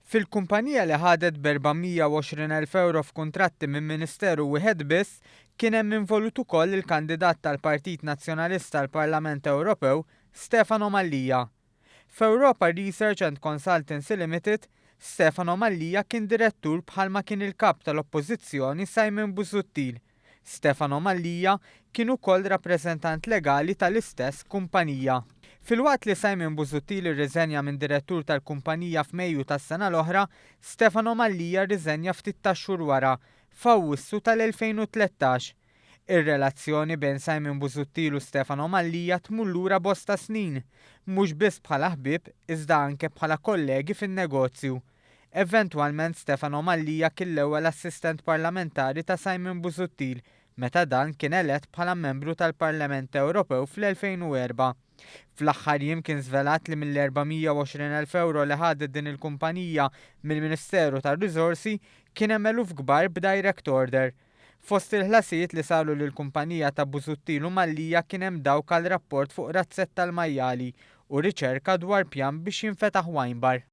Fil-kumpanija li ħadet b'420,000 ewro f'kuntratti minn Ministeru wieħed biss, kien hemm involut ukoll il-kandidat tal-Partit Nazzjonalista għall-Parlament Ewropew, Stefano Mallia. F'Europa Research and Consultancy Limited, Stefano Mallia kien direttur bħalma kien il-Kap tal-Oppożizzjoni Simon Busuttil. Stefano Mallia kien ukoll rappreżentant legali tal-istess kumpanija. Filwaqt li Simon Busuttil irriżenja minn direttur tal-kumpanija f'Mejju tas-sena l-oħra, Stefano Mallia rriżenja ftit tax-xhur wara, f'Awwissu tal-2013. Ir-relazzjoni bejn Simon Busuttil u Stefano Mallia tmur lura bosta snin, mhux biss bħala ħbieb iżda anke bħala kollegi fin-negozju. Eventwalment Stefano Mallia kien l-ewwel assistent parlamentari ta' Simon Busuttil meta dan kien elett bħala membru tal-Parlament Ewropew fl-2004. Fl-aħħar jiem kien żvelat li mill-420,000 ewro li ħadet din il-kumpanija mill-Ministeru tar-Riżorsi kien hemm eluf kbar b'direct order. Fost il-ħlasijiet li saru lill-kumpanija ta' Busuttil u Mallia kien hemm dawk għal rapport fuq razzett tal-majjali u riċerka dwar pjan biex jinfetaħ wine bar.